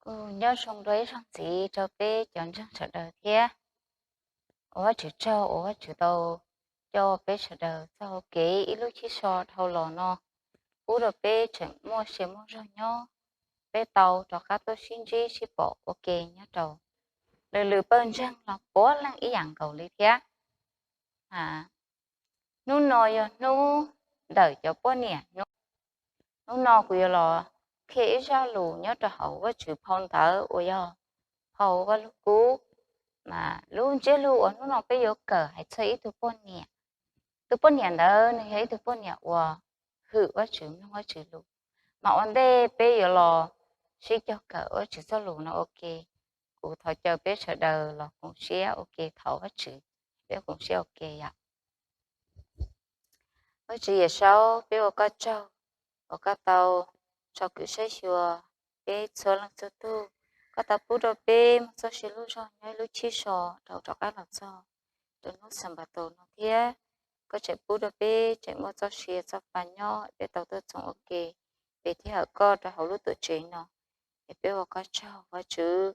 Nyob zoo dua ib zaug ntxiv rau peb cov ntseeg sawv daws thiab. Ua Vajtswv tsaug uas Vajtswv tau coj peb sawv daws txoj hau kev ib lub chib so dhau los no, pub rau peb tseem muaj sia muaj zog nyob, peb tau rov qab tuaj sib ntsib sib pom ua ke nyob rau lwm lwm pawg ntseeg los puav leej ib yam nkaus li thiab. Hnub no yog hnub ntawm cov poj niam hnub. Hnub no kuv yuav los qhia ib zaj lus nyob rau hauv Vajtswv phau ntawv uas yog phau Vaj Lug Kub, mas lub ntsiab lus uas hnub no peb yuav kawm hais txog ib tug poj niam. Tus poj niam ntawd nws yog ib tug poj niam uas hwm Vajtswv, mloog Vajtswv lus. Mas ua ntej peb yuav los sib cog kawm Vajtswv txoj lus no ua ke, kuv thov caw peb sawv daws los koom siab ua ke thov Vajtswv. Peb koom siab ua ke yom. Vajtswv Yawmsaub, peb ua koj tsaug uas koj tau tso kwv saib xyuas peb txhua leej txhua tug. Koj tau pub rau peb muaj txoj sia lub zog nyob ib lub chib so rau rov qab los txog rau hnub Xanpataus no thiab. Koj tseem pub rau peb tseem muaj txoj sia txoj pa nyob, peb tau tuaj txoos ua ke, peb thiaj hawm koj rau hauv lub tuam tsev no. Es peb ua koj tsaug Vajtswv.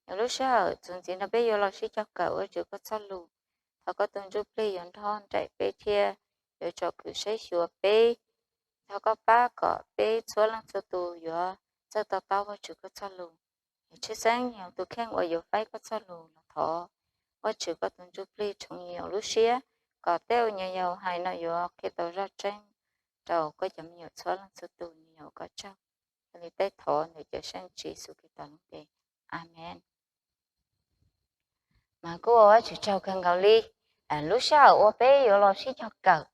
Yog lub sij hawm txuas ntxiv no peb yuav los sib cog kawm Vajtswv koj txoj lus, thov koj tus Ntsuj Plig yuav nrog nraim peb thiab yuav tso kwv saib xyuas peb. Thov koj pab kom peb txhua leej txhua tus yuav txawj to taub Vajtswv koj txoj lus. Tshwj xeeb yog tus kheej uas yuav faib koj txoj lus los thov Vajtswv koj tus Ntsuj Plig tshoov me nyuam lub siab, kom tej uas me nyuam yaus hais no yuav qhia tau zaj tseeb rau koj cov me nyuam txhua leej txhua tus. Nyuam yaus ua koj tsaug. Yog li peb thov ntawm Cawmseej Tswv Yexus Khetos lub npe, Amees. Mas kuj ua Vajtswv tsaug kawg nkaus li. Lub sij hawm uas peb yuav los sib cog kawm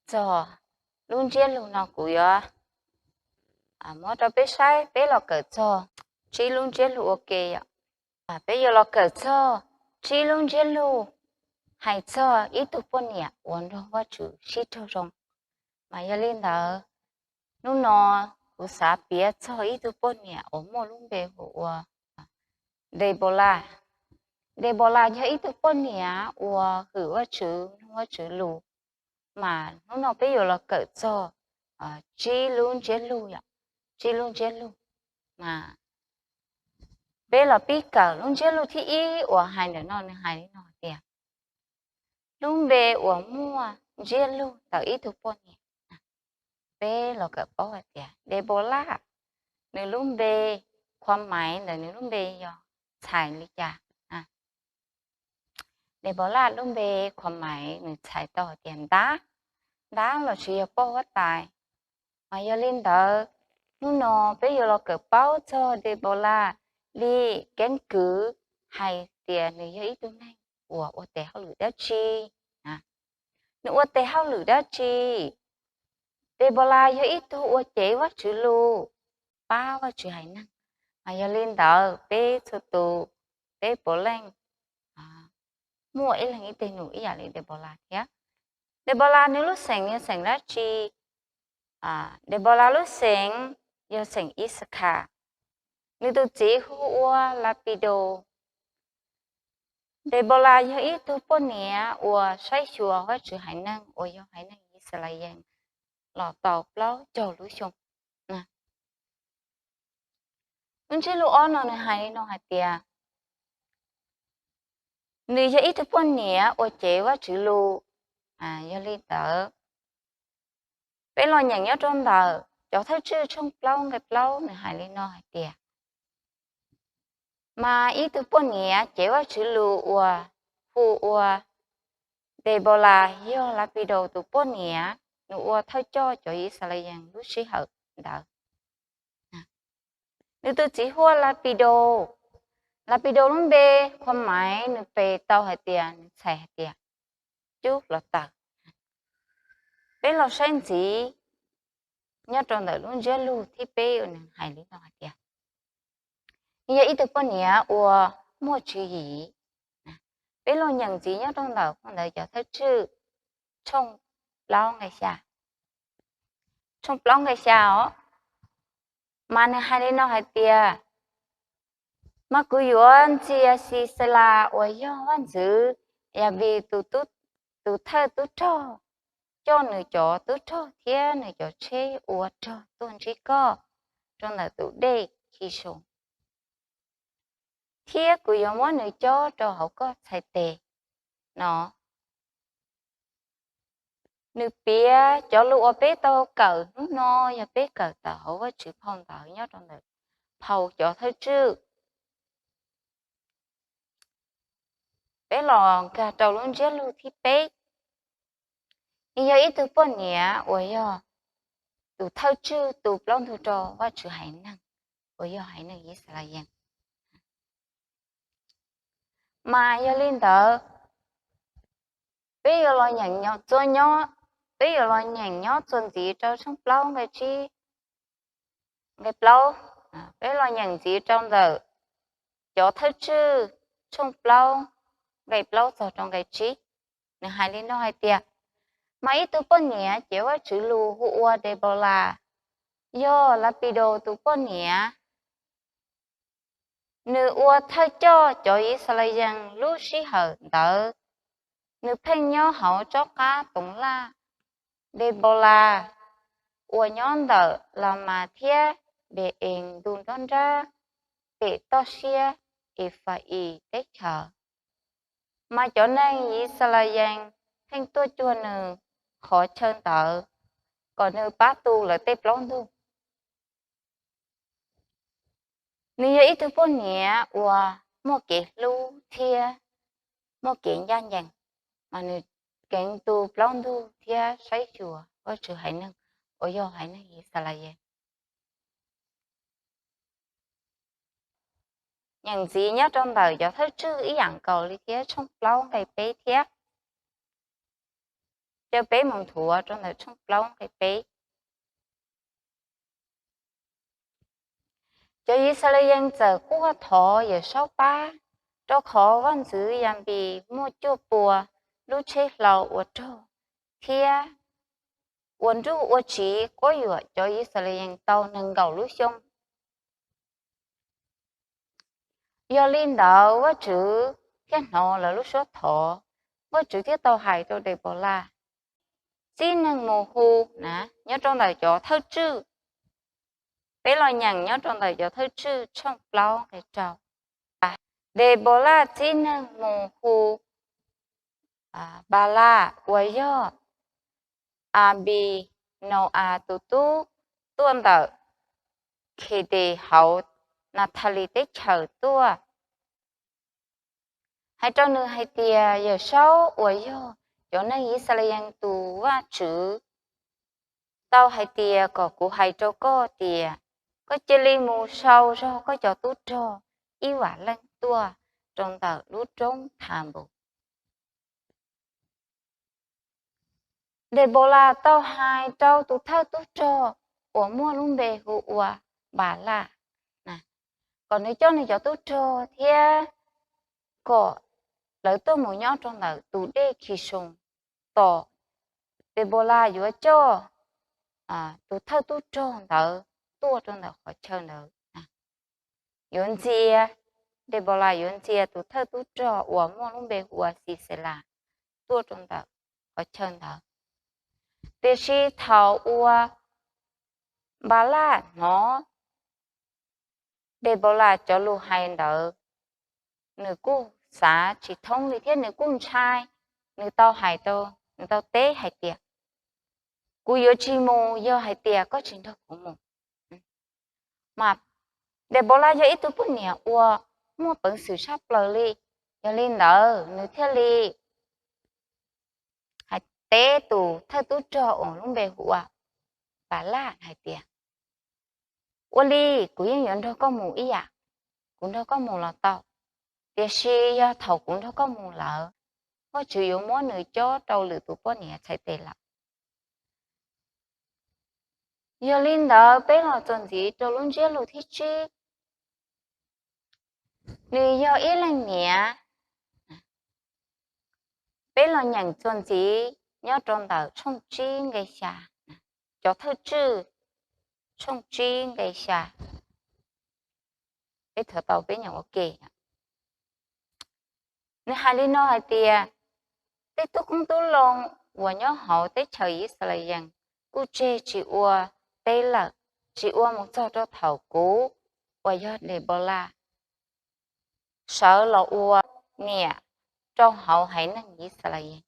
txog lub ntsiab lus no kuv yuav muab rau peb saib, peb los kawm txog tsib lub ntsiab lus ua ke yom. Peb yuav los kawm txog tsib lub ntsiab lus hais txog ib tug poj niam uas nrog Vajtswv sib raug zoo. Mas yog li ntawd, hnub no kuv xav piav txog ib tug poj niam uas muaj lub npe hu ua Debolas. Debolas yog ib tug poj niam uas hwm Vajtswv, mloog Vajtswv lus. Mas hnub no peb yuav los kawm txog tsib lub ntsiab lus yom, tsib lub ntsiab lus. Mas peb los pib kawm lub ntsiab lus thib ib uas hais ntawm no, nws hais li no hais tias, lub npe uas muaj ntsiab lus ntawm ib tug poj niam. Peb los kawm paub hais tias Debolas, nws lub npe, qhuas maiv ntawm nws lub npe yog txhais li cas? Debolas lub npe qhuas maiv nws txhais tau hais tias ntab, ntab lossis yog poj huab tais. Mas yog li ntawd, hnub no peb yuav los kawm paub txog Debolas li keeb kwv hais tias nws yog ib tug neeg uas ua tes hauj lwm dab tsi, nws ua tes hauj lwm dab tsi. Debolas yog ib tug uas cev Vajtswv lus, pab Vajtswv haiv neeg. Mas yog li ntawd peb txhua tus, peb puav leej muaj ib leeg ib teg num ib yam li Debolas thiab. Debolas nws lub xeem yog xeem dab tsi? Debolas lub xeem yog xeem Ixakhas. Nws tus txiv hu ua Lapidaus. Debolas yog ib tug poj niam uas saib xyuas Vajtswv haiv neeg uas yog haiv neeg Yixalayees los tau plaub caug lub xyoo. Lub ntsiab lus ob no nws hais li no hais tias, nws yog ib tug poj niam uas cev Vajtswv lus. Yog li ntawd, peb los nyeem nyob rau ntawm cov thawj tswj tshooj plaub nqe plaub, nws hais li no hais tias, mas ib tug poj niam cev Vajtswv lus uas hu ua Debolas yog Lapidaus tus poj niam, nws ua thawj coj cov Yixalayees lub sij hawm ntawd. Nws tus txiv hu ua Lapidaus. Lapidaus lub npe qhuas maiv nws pe tau hais tias, nws txhais hais tias cub hluav taws. Peb los saib ntxiv nyob rau ntawm lub ntsiab lus thib peb uas nws hais li no hais tias, nws yog ib tug poj niam uas muaj tswv yim. Peb los nyeem ntxiv nyob rau ntawm phau ntawv cov thawj tswj tshooj plaub nqe xya, tshooj plaub nqe xya os. Mas nws hais li no hais tias, mas kuv yuav ntxias Xixelas uas yog vaj ntxwv Yavis tus thawj tub rog, coj nws cov tub rog thiab nws cov tsheb ua rog tuaj ntsib koj rau ntawm tus dej Khisoos. thiab kuv yuav muab nws cob rau hauv koj txhais tes no. Nws piav cov lus uas peb tau kawm hnub no yog peb kawm tawm hauv Vajtswv phau ntawv nyob rau ntawm phau cov thawj tswj. Peb los nkag rau lub ntsiab lus thib peb. Nws yog ib tug poj niam uas yog tus thawj tswj tu plaub ntug rau Vajtswv haiv neeg uas yog haiv neeg Yixalayees. Mas yog li ntawd, peb yuav los nyeem nyob txuas nyob, peb yuav los nyeem nyob txuas ntxiv rau tshooj plaub nqe tsib, nqe plaub. Peb los nyeem ntxiv rau ntawm cov thawj tswj tshooj plaub nqe plaub txog rau nqe tsib. Nws hais li no hais tias, mas ib tug poj niam cev Vajtswv lus hu ua Debolas, yog Lapidaus tus poj niam. Nws ua thawj coj cov Yixalayees lub sij hawm ntawd. Nws pheej nyob hauv tsob qab toov laj. Debolas uas nyob ntawm Lamas thiab Npe-es ntuj nruab nrab pem toj siab Efais teb chaws. Mas cov neeg Yixalayees pheej tuaj cuag nws qhov chaw ntawd kom nws pab tu lawv tej plaub ntug. Nws yog ib tug poj niam uas muaj kev hlub thiab muaj kev ncaj ncees, mas nws keev tu plaub ntug thiab saib xyuas Vajtswv haiv neeg uas yog haiv neeg Yixalayees. Nyeem ntxiv nyob rau ntawm cov thawj tswj ib yam nkaus li thiab, tshooj plaub nqe peb thiab. Caw peb mus nthuav rau ntawm tshooj plaub nqe peb. Cov Yixalayees txawm quaj thov Yawmsaub pab, rau qhov vaj ntxwv Yanpis muaj cuaj pua lub tsheb hlau ua rog thiab ua nruj ua tsiv quab yuam cov Yixalayees tau nees nkaum lub xyoo. Yog li ntawd Vajtswv thiaj hnov lawv lub suab thov, Vajtswv thiaj tau hais rau Debolas txib neeg mus hu na, nyob rau ntawm cov thawj tswj. Peb los nyeem nyob rau ntawm cov thawj tswj tshooj plaub nqe rau. Debolas txib neeg mus hu Npalas uas yog Anpinau-as tus tub tuaj ntawm Khedes hauv Nathalis teb chaws tuaj, hais rau nws hais tias, Yawmsaub uas yog cov neeg Yixalayees tus Vajtswv tau hais tias kom kuv hais rau koj tias, koj cia li mus sau zog koj cov tub rog ib vam leej tuaj rau ntawm lub roob Thanpus. Debolas tau hais rau tus thawj tub rog uas muaj lub npe hu ua Npalas kom nws coj nws cov tub rog thiab kom lawv tuaj mus nyob rau ntawm tus dej Khisoos tos. Debolas yuav coj tus thawj tub rog ntawd tuaj rau ntawm qhov chaw ntawd. Yuav ntxias, Debolas yuav ntxias tus thawj tub rog uas muaj lub npe hu ua Xiselas tuaj rau ntawm qhov chaw ntawd. Tiam sis thaum uas Npalas hnov Debolas cov lus hais ntawd, nws kuj xav tsis thoob li thiab nws kuj ntshai. Nws tau hais rau, nws tau teb hais tias, kuv yuav tsis mus yog hais tias koj tsis nrog kuv mus. Mas Debolas yog ib tug poj niam uas muaj peev xwm tshaj plaws li, yog li ntawd nws thiaj li hais teb tus thawj tub rog uas lub npe hu ua Npalas hais tias, ua li kuv yeej yuav nrog koj mus ib yam, kuv nrog koj mus los tau, tiam sis yog thaum kuv nrog koj mus lawm, Vajtswv yuav muab nws cob rau lwm tus poj niam txhais tes lawm. Yog li ntawd peb los txuas ntxiv rau lub ntsiab lus thib tsib. Nws yog ib leej niam. Peb los nyeem txuas ntxiv nyob rau ntawm tshooj tsib nqe xya, cov thawj tswj tshooj tsib nqe xya. Peb thov tau peb nyeem ua ke. Nws hais li no hais tias, tej tub koob tub loo uas nyob hauv teb chaws Yixalayees kuj tseg tsis ua teb lawm, tsis ua mus txog rau thaum kuv uas yog Debolas sawv los ua niam rau hauv haiv neeg Yixalayees.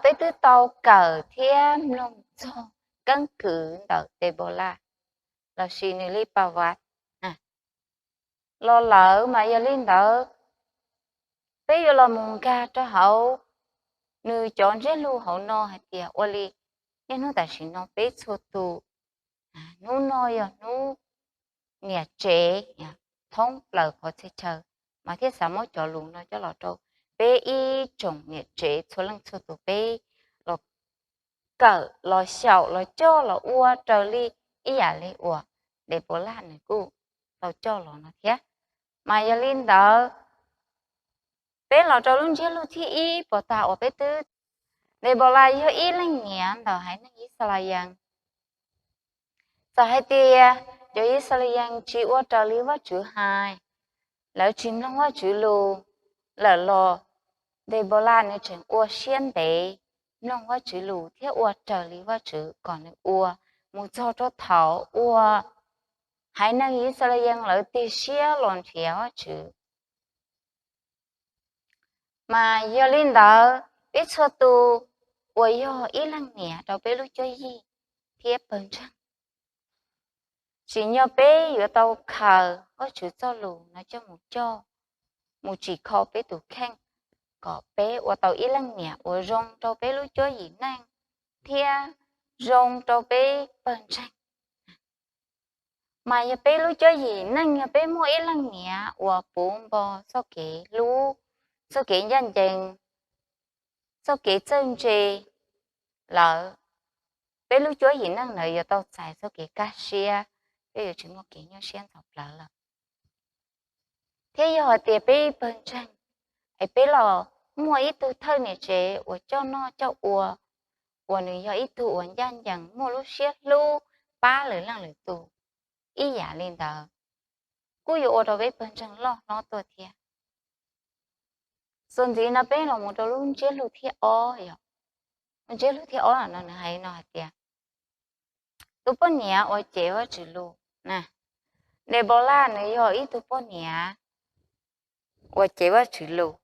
Peb twb tau kawm thiab mloog txog keeb kwm ntawm Deboolas lossis nws li Pavas los lawm, mas yog li ntawd peb yuav los mus nkag rau hauv nws cov ntsiab lus hauv no hais tias ua li niaj hnub tam sim no peb txhua tus, hnub no yog hnub niam tsev thoob plaws qhov txhia chaw, mas thiaj xav muab cov lus no coj los rau peb ib tsoom niam tsev txhua leej txhua tus peb los kawm los xyaum los coj los ua raws li ib yam li uas Deboolas nws kuj tau coj los no thiab. Mas yog li ntawd, peb los rau lub ntsiab lus thib ib puas tas uas peb twb, Deboolas yog ib leej niam ntawm haiv neeg Yixalayees. Txawm hais tias cov Yixalayees tsis ua raws li Vajtswv hais, lawv tsis mloog Vajtswv lus lawm los Deboolas nws tseem ua siab ntev mloog Vajtswv lus thiab ua raws li Vajtswv kom nws ua, mus txog rau thaum uas haiv neeg Yixalayees lawv tig siab los nrhiav Vajtswv. Mas yog li ntawd, peb txhua tus uas yog ib leej niam rau peb lub cuab yig thiab pawg ntseeg, tsim nyog peb yuav tau khaws Vajtswv txoj lus no coj mus coj, mus tsim kho peb tus kheej, kom peb ua tau ib leej niam uas zoo rau peb lub cuab yim neej thiab zoo rau peb pawg ntseeg. Mas yog peb lub cuab yim neej yog peb muaj ib leej niam uas puv npo txoj kev hlub, txoj kev ncaj ncees, txoj kev txawj ntse lawm, peb lub cuab yim neej ntawd yuav tau txais txoj kev kaj siab, peb yuav tsis muaj kev nyuaj siab ntxhov plawv lawm. Thiab yog hais tias peb ib pawg ntseeg es peb los muaj ib tug thawj niam tsev uas coj noj coj ua, uas nws yog ib tug uas ncaj ncees muaj lub siab hlub pab lwm leej lwm tus ib yam li ntawd, kuj yuav ua rau peb pawg ntseeg loj hlob tuaj thiab. Txuas ntxiv no peb los mus rau lub ntsiab lus thib ob, yog ntsiab lus thib ob no nws hais no hais tias tus poj niam uas cev Vajtswv lus. Deboolas nws yog ib tug poj niam uas cev Vajtswv lus.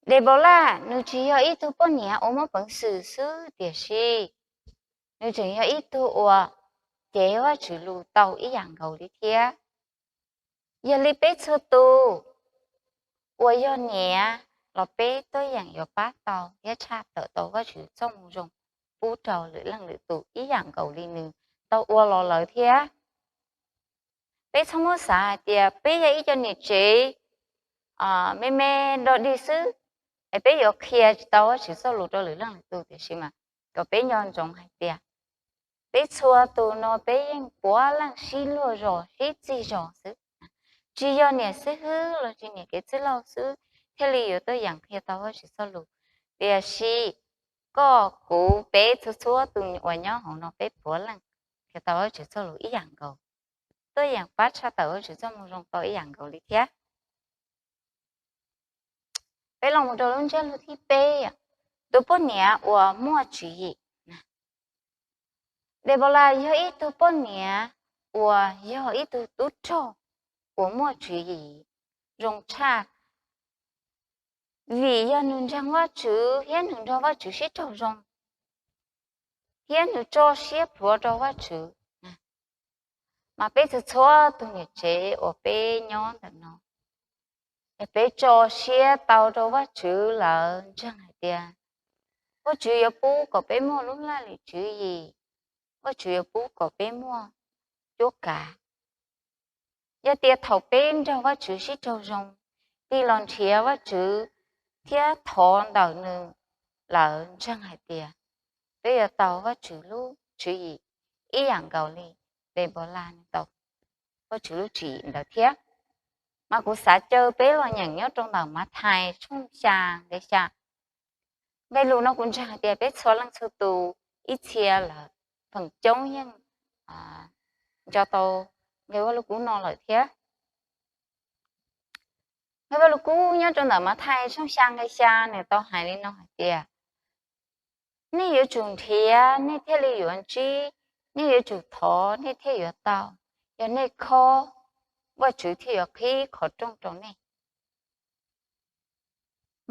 Deboolas nws tsis yog ib tug poj niam uas muaj peev xwm xwb, tiam sis nws tseem yog ib tug uas cev Vajtswv lus tau ib yam nkaus li thiab. Yog li peb txhua tus uas yog niam los peb tuaj yeem yuav pab tau thiab tshaj tawm tau Vajtswv txoj moo zoo pub rau lwm leej lwm tus ib yam nkaus li nws tau ua los lawm thiab. Peb txhob muab xav hais tias peb yog ib co niam tsev me me dog dig xwb, es peb yuav qhia tsis tau Vajtswv txoj lus rau lwm leej lwm tus, tiam sis mas kom peb nco ntsoov hais tias peb txhua tus no peb yeej puav leej sib luag zos sib txig zos xwb. Tsis yog niam xib hwb los tsis niam kev txwj laug xwb thiaj li yuav tuaj yeem qhia tau Vajtswv txoj lus, tiam sis koj kuv peb txhua txhua tus uas nyob hauv no peb puav leej qhia tau Vajtswv txoj lus ib yam nkaus, tuaj yeem pab tshaj tawm Vajtswv txoj moo zoo tau ib yam nkaus li thiab. Peb los mus rau lub ntsiab lus thib peb, tus poj niam uas muaj tswv yim. Deboolas yog ib tug poj niam uas yog ib tug tub rog uas muaj tswv yim zoo tshaj, vim yog nws ntseeg Vajtswv thiab nws nrog Vajtswv sib raug zoo, thiab nws tso siab plhuav rau Vajtswv. Mas peb txhua txhua tus niam tsev uas peb nyob ntawm no, es peb tso siab tau rau Vajtswv lawm, ntseeg hais tias Vajtswv yuav pub kom peb muaj lub laj lim tswv yim, Vajtswv yuav pub kom peb muaj cuab kav. Yog tias thaum peb nrog Vajtswv sib raug zoo, tig los nrhiav Vajtswv thiab thov ntawm nws lawm, ntseeg hais tias peb yuav tau Vajtswv lub tswv yim ib yam nkaus li Deboolas nws tau Vajtswv lub tswv yim ntawd thiab. Mas kuv xav caw peb los nyeem nyob rau ntawm Mathais tshooj xya nqe xya. Nqe lus no kuv ntseeg hais tias peb txhua leej txhua tus ib txhia lawm feem coob yeej nco tau nqe Vaj Lug Kub no lawm thiab. Nqe Vaj Lug Kub nyob rau ntawm Mathais tshooj xya nqe xya nws tau hais li no hais tias, nej yuav tsum nrhiav nej thiaj li yuav ntsib, nej yuav tsum thov nej thiaj yuav tau, yog nej khob Vajtswv thiaj yuav qhib qhov rooj rau nej.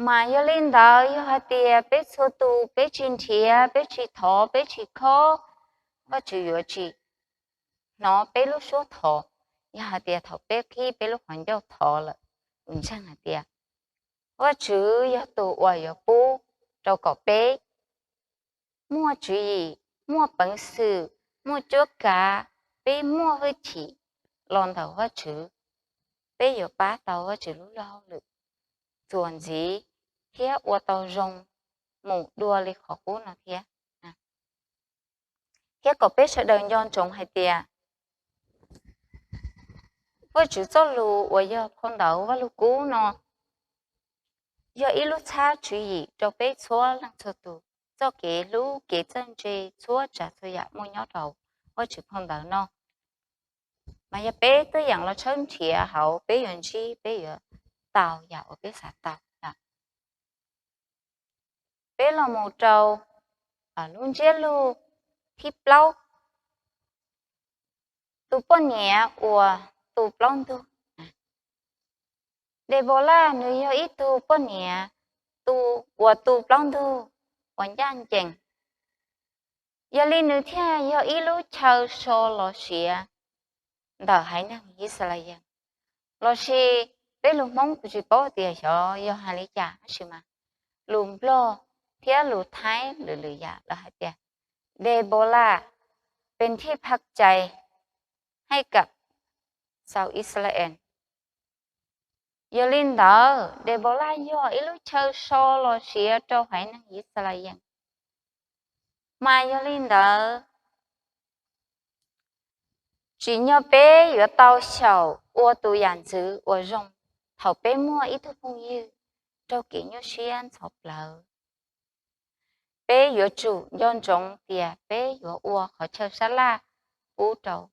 Mas yog li ntawd, yog hais tias peb txhua tus peb tsis nrhiav, peb tsis thov, peb tsis khob, Vajtswv yuav tsis hnov peb lub suab thov. Yog hais tias thaum peb qhib peb lub qhov ncauj thov lawm, kuv ntseeg hais tias Vajtswv yog tus uas yuav pub rau kom peb muaj tswv yim, muaj peev xwm, muaj cuab kav, peb muaj hwj chim los ntawm Vajtswv. Peb yuav pab tau Vajtswv lub luag hauj lwm txuas ntxiv thiab ua tau zoo mus dua li qhov qub no thiab. Thiab kom peb sawv daws nco ntsoov hais tias Vajtswv txoj lus uas yog phau ntawv Vajluskub no yog ib lub txhab tswv yim rau peb txhua leej txhua tus txoj kev hlub kev txawj ntse txhua tsav txhua yam muaj nyob rau Vajtswv phau ntawv no. Mas yog peb twb yeem los tshawb nrhiav hauv, peb yuav ntsib, peb yuav tau yam uas peb xav tau. Peb los mus rau lub ntsiab lus thib plaub, tus poj niam uas tu plaub ntug. Deboolas nws yog ib tug poj niam uas tu plaub ntug uas ncaj ncees. Yog li nws thiaj yog ib lub chaw so los siav ntawm haiv neeg Yixalayees. Los sis peb lus Hmoob kuv tsis paub tias xyov yog hais li cas tab sis mas lus Nplog thiab lus Thaib lwm lwm yam lawv hais tias Deboolas pes thij phaj cais hais kam xaus Ixalayees. Yog li ntawd, Deboolas yog ib lub chaw so los siav rau haiv neeg Yixalayees. Mas yog li ntawd, tsim nyog peb yuav tau xyaum ua tus yam ntxwv uas zoo thaum peb muaj ib tug phooj ywg raug kev nyuaj siab ntxhov plawv. Peb yuav tsum nco ntsoov tias peb yuav ua qhov chaw sab laj pub rau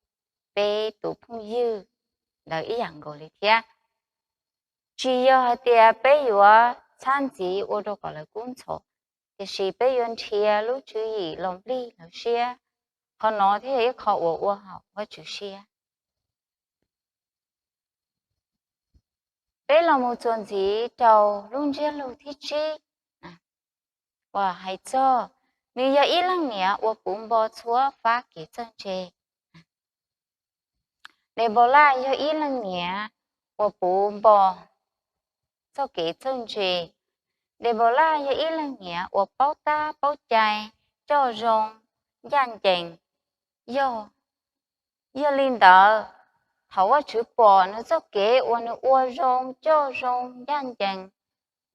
peb tus phooj ywg ntawd ib yam nkaus li thiab. Tsis yog hais tias peb yuav txhab ntxiv ua rau kom lawv kub ntxhov, tiam sis peb yuav nrhiav lub tswv yim los nplig lawv siab. Qhov no thiaj yog ib qho uas ua haum Vajtswv siab. Peb los mus txuas ntxiv rau lub ntsiab lus thib tsib uas hais txog nws yog ib leej niam uas puv npo txhua fab kev txawj ntse. Deboolas yog ib leej niam uas puv npo txoj kev txawj ntse. Deboolas yog ib leej niam uas paub tab paub cai, coj zoo, ncaj ncees. Yog, yog li ntawd, thaum Vajtswv pom nws txoj kev uas nws ua zoo, coj zoo, ncaj ncees,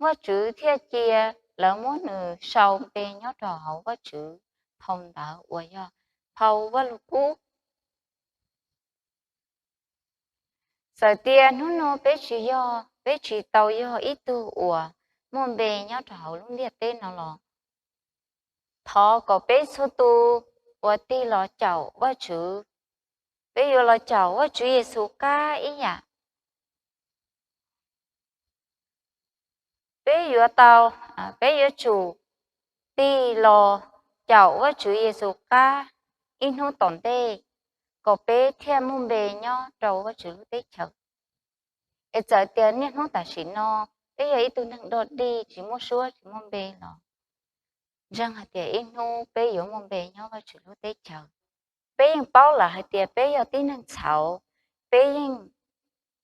Vajtswv thiaj cia lawv muab nws sau npe nyob rau hauv Vajtswv phau ntawv uas yog phau Vajluskub. Txawm tias hnub no peb tsis yog, peb tsis tau yog ib tug uas muaj npe nyob rau hauv lub ntiaj teb no los, thov kom peb txhua tus uas tig los caum Vajtswv, peb yuav los caum Vajtswv Yexus qab ib yam. Peb yuav tau, peb yuav tsum tig los caum Vajtswv Yexus qab ib hnub tom ntej, kom peb thiaj muaj npe nyob rau Vajtswv lub teb chaws. Es txawm tias niaj hnub tam sim no peb yog ib tug neeg dog dig tsis muaj suab tsis muaj npe los, ntseeg hais tias ib hnub peb yuav muaj npe nyob Vajtswv lub teb chaws. Peb yeej paub lawm hais tias peb yog tib neeg txhaum, peb yeej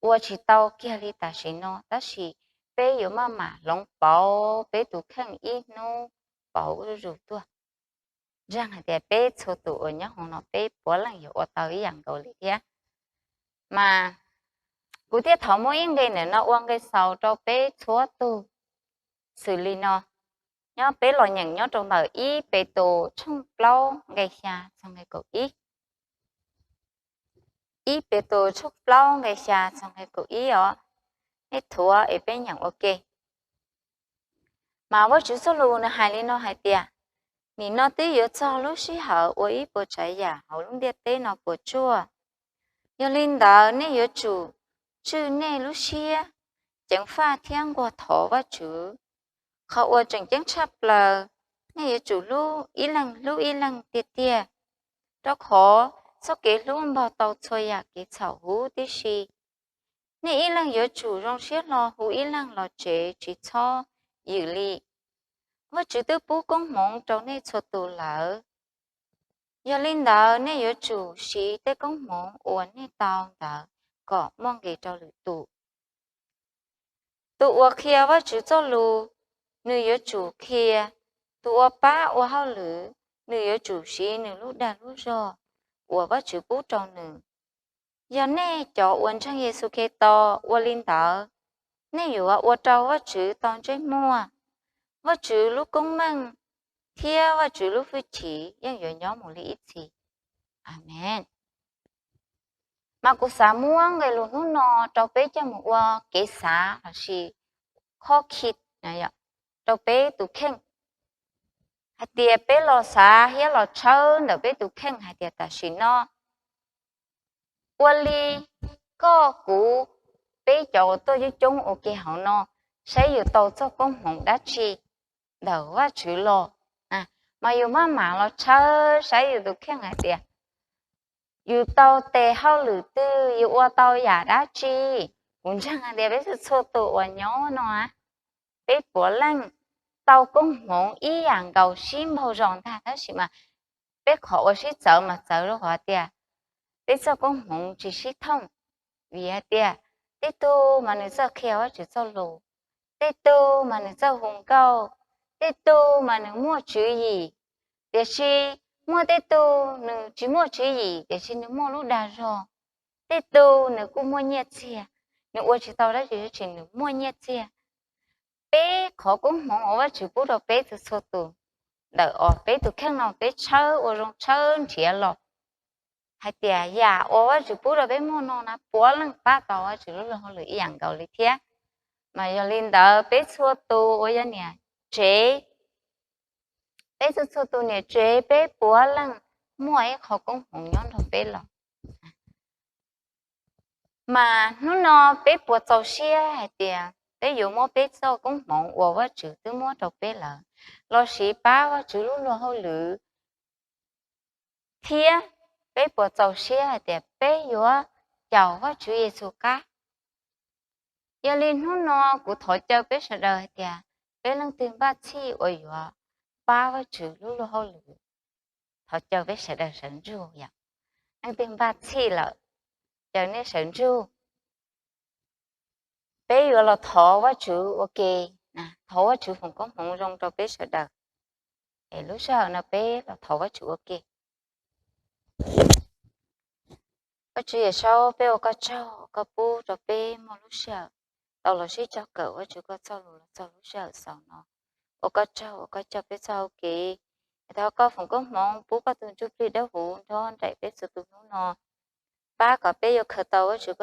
ua tsis tau kiag li tam sim no, tab sis peb yuav maj mam hloov pauv peb tus kheej ib hnub pauv zuj zus tuaj. Ntseeg hais tias peb txhua tus uas nyob hauv no peb puav leej yuav ua tau ib yam nkaus li thiab. Mas kuv thiaj thov muab ib nqe ntawm no ua nqe xaus rau peb txhua tus xws li no. Nyob peb los nyeem nyob rau ntawm ib Petus tshooj plaub nqe xya txog nqe kaum ib. Ib Petus tshooj plaub nqe xya txog nqe kaum ib os. Nej thuav es peb nyeem ua ke. Mas Vajtswv txoj lus nws hais li no hais tias, nim no twb yuav txog lub sij hawm uas ib puas tsav yam hauv lub ntiaj teb no puas tsuaj. Yog li ntawd nej yuav tsum tswj nej lub siab, ceev faj thiab nquag thov Vajtswv. Qhov uas tseem ceeb tshaj plaws, nej yuav tsum hlub ib leeg hlub ib leeg tiag tiag, rau qhov txoj kev hlub npog tau txhua yam kev txhaum huv tib si. Nej ib leeg yuav tsum zoo siab hlo hu ib leeg los tsev, tsis txhob ywm li. Vajtswv twb pub koob hmoov rau nej txhua tus lawm. Yog li ntawd, nej yuav tsum siv tej koob hmoov uas nej tau ntawd kom muaj nqis rau lwm tus. Tus uas qhia Vajtswv txoj lus, nws yuav tsum qhia. Tus uas pab ua hauj lwm, nws yuav tsum siv nws lub dag lub zog uas Vajtswv pub rau nws. Yog nej cov uas ntseeg Yexus Khetos ua li ntawd, nej yuav ua rau Vajtswv tau ntsej muag. Vajtswv lub koob meej thiab Vajtswv lub hwj chim yeej yuav nyob mus li ib txhis. Amees. Mas kuv xav muab nqe lus hnub no rau peb coj mus ua kev xav lossis khob khi rau peb tus kheej, hais tias peb los xav thiab los tshawb ntawm peb tus kheej hais tias tam sim no ua li koj kuv, peb cov uas tuaj coob coob ua ke hauv no, saib yus tau txoj koob hmoov dab tsi ntawm Vajtswv los. Mas yus maj mam los tshawb saib yus tus kheej hais tias yus tau tes hauj lwm twg, yus ua tau yam dab tsi. Kuv ntseeg hais tias peb txhua txhua tus uas nyob no, peb puav leej tau koob hmoov ib yam nkaus sib npaug zos ntag, tab sis mas peb qhov uas sib txawv mas txawv rau qhov tias peb txoj koob hmoov tsis sib thooj. Vim hais tias tej tug mas nws txawj qhia Vajtswv txoj lus, tej tug mas nws txawj hu nkauj, tej tug mas nws muaj tswv yim, tiam sis muaj tej tug nws tsis muaj tswv yim tiam sis nws muaj lub dag zog, tej tug nws kuj muaj nyiaj txiag, nws ua tsis tau dab tsi tab sis nws muaj nyiaj txiag. Peb qhov koob hmoov uas Vajtswv pub rau peb txhua txhua tus, ntawm os peb tus kheej no peb tshawb ua zoo tshawb nrhiav los hais tias yam uas Vajtswv pub rau peb muaj no na puav leej pab tau Vajtswv lub luag hauj lwm ib yam nkaus li thiab. Mas yog li ntawd peb txhua tus uas yog niam tsev, peb txhua txhua tus niam tsev peb puav leej muaj ib qho koob hmoov nyob nrog peb los. Mas hnub no peb puas txaus siab hais tias peb yuav muab peb txoj koob hmoov uas Vajtswv twb muab rau peb lawm los sis pab Vajtswv lub luag hauj lwm, thiab peb puas txaus siab hais tias peb yuav caum Vajtswv Yexus qab? Yog li hnub no kuv thov caw peb sawv daws hais tias peb leej twg npaj txhij uas yuav pab Vajtswv lub luag hauj lwm, thov caw peb sawv daws sawv ntsug yom. Leej twg npaj txhij lawm, caw nej sawv ntsug. Peb yuav los thov Vajtswv ua ke, thov Vajtswv foom koob hmoov zoo rau peb sawv daws. Es lub sij hawm no peb los thov Vajtswv ua ke. Vajtswv Yawmsaub, peb ua koj tsaug koj pub rau peb muaj lub sij hawm tau los sib cog kawm Vajtswv koj txoj lus los txog lub sij hawm xaus no. Ua koj tsaug uas koj coj peb txoj hau kev. Thov koj foom koob hmoov pub koj tus ntsuj plig dawb huv nrog nraim peb txhua tus hnub no, pab kom peb yuav khaws tau Vajtswv koj